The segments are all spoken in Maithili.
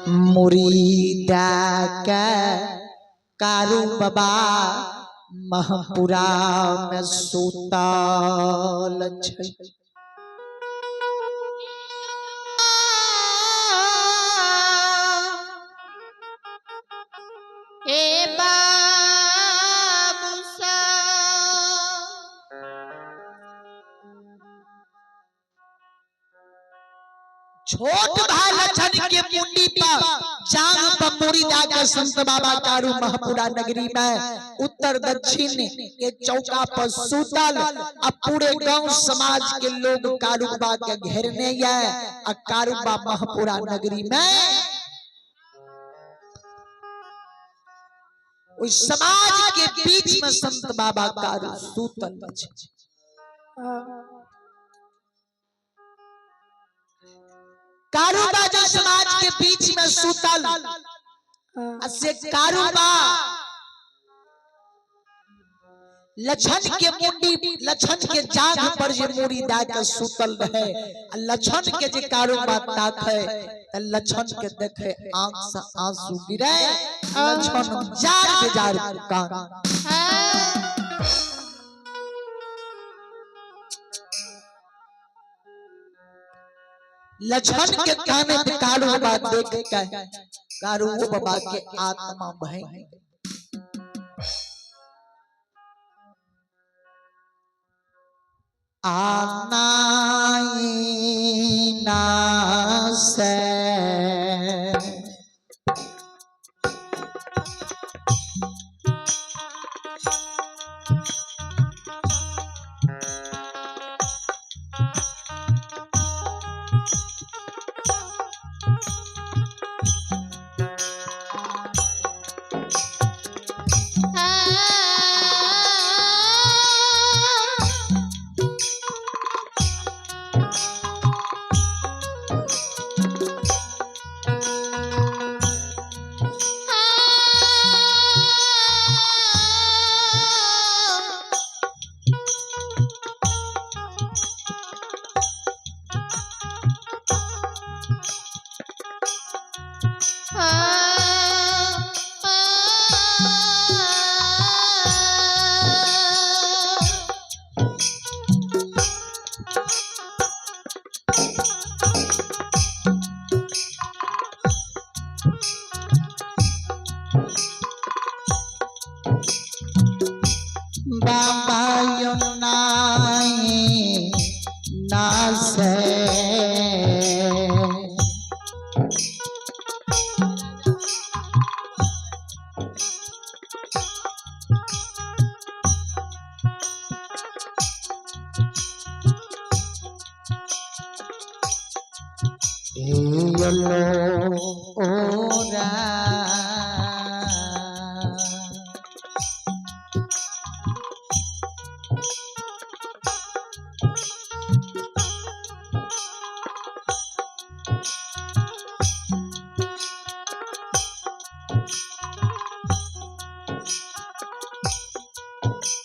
मुड़ी दए के कारू बाबा महपुरा में सुतल छै। हे बाबू सा छोट भाई लछन के मुंडी पर जांग पर मुड़ी जाकर संत बाबा कारू महपुरा नगरी में उत्तर दक्षिण के चौका पर सूतल। अब पूरे गांव समाज के लोग कारू बाबा के घेरने आए आ कारू बाबा महपुरा नगरी में उस समाज के बीच में संत बाबा कारू सूतल छै। कारूबा जो समाज के बीच में सुतल आ से कारूबा लछन के मुंडी लछन के जांघ पर जे मुड़ी दए के सुतल रहे आ लछन के जे कारूबा ताक है त लछन के देखे आंख से आंसू गिरे, लछन जार बेजार कान। लछन के काने पे कारू बाबा देख के कारू बाबा के आत्मा भय आनाई ना से बाबा नाई नासे लो ओरा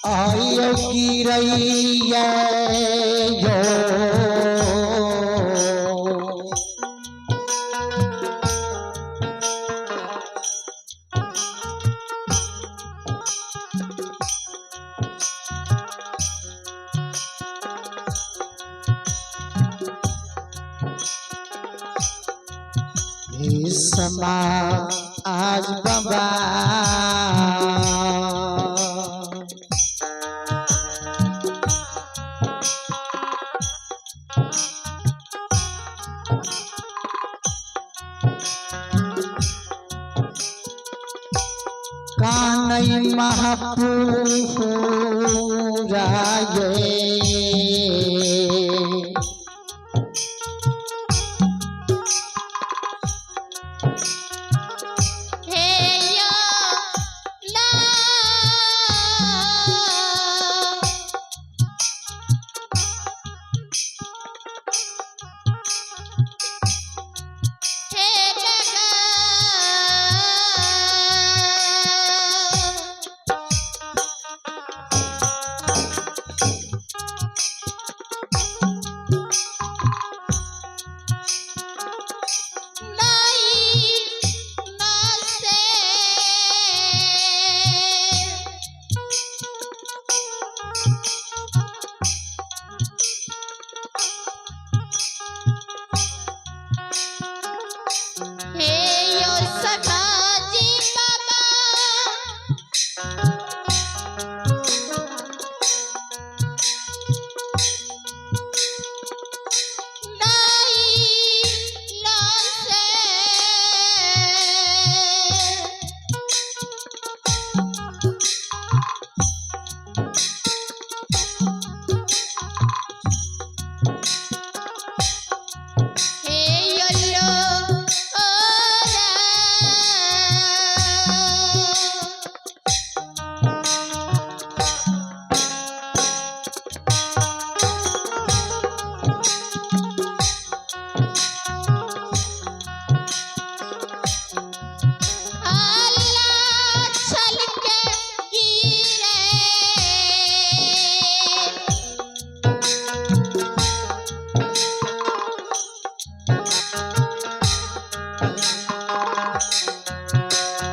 आयो गिरैया यो समा आज बाबा कानई महापुराये।